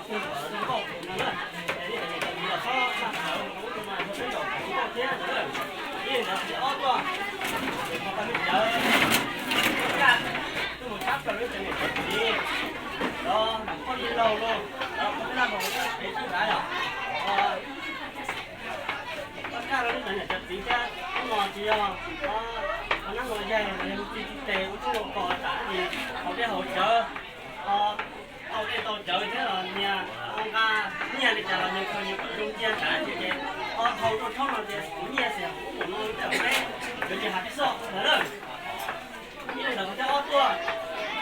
Koj kaj rau lub cov niam cov txiv thiab, hnub no tsis yog qhov nab qhov yaig los yog txij txij tes ua tshoob ua kos tas li, haus dej haus cawv, tau dej tau cawv thiab los nyias nqa nyiaj li cas los nyias khaws nyias kom zoo cia tas ces ho haus rau thaub no ces kuv nyiaj xwb, kuv mus no tej peb yuav cia has peb xoj ntawd lawm. Ib leeg ntawd kuv coj ob tuaj,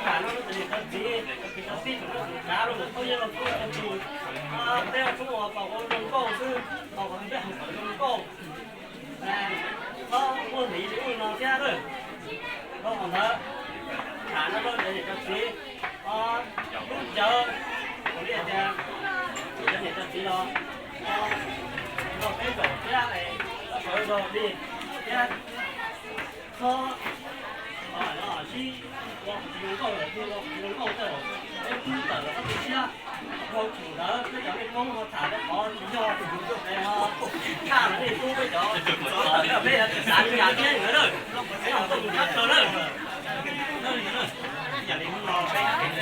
tham no rau cov niam cov txiv, cov kwv cov tij, cov kav rau ntawm phooj ywg los txhua tus, peb ua tshoob ua kos ua zoo nkauj xwb, haus kom peb haus kom zoo nkauj. Txhob muaj hliv li ub li no thiab lawm. Rau qhov ntawd, tham no rau cov niam cov txiv, lub cawv, kuv li tias, cov niam cov txiv los nrog peb zaum thiab, sawv zaum li thiab, txhob sib ua zoo nkauj, ua zoo nkauj tej, peb pub tawm los txhob tu siab. Dhau thaum ntawd peb cov nej Hmoob ho tham rau qhov tsis yog, es ho tshaj los nej pub peb cov, peb yuav tsis xav li cas thiab ntawd na. Peb ho tuaj mus tshaj plaws lawm. Yam li hnub no peb,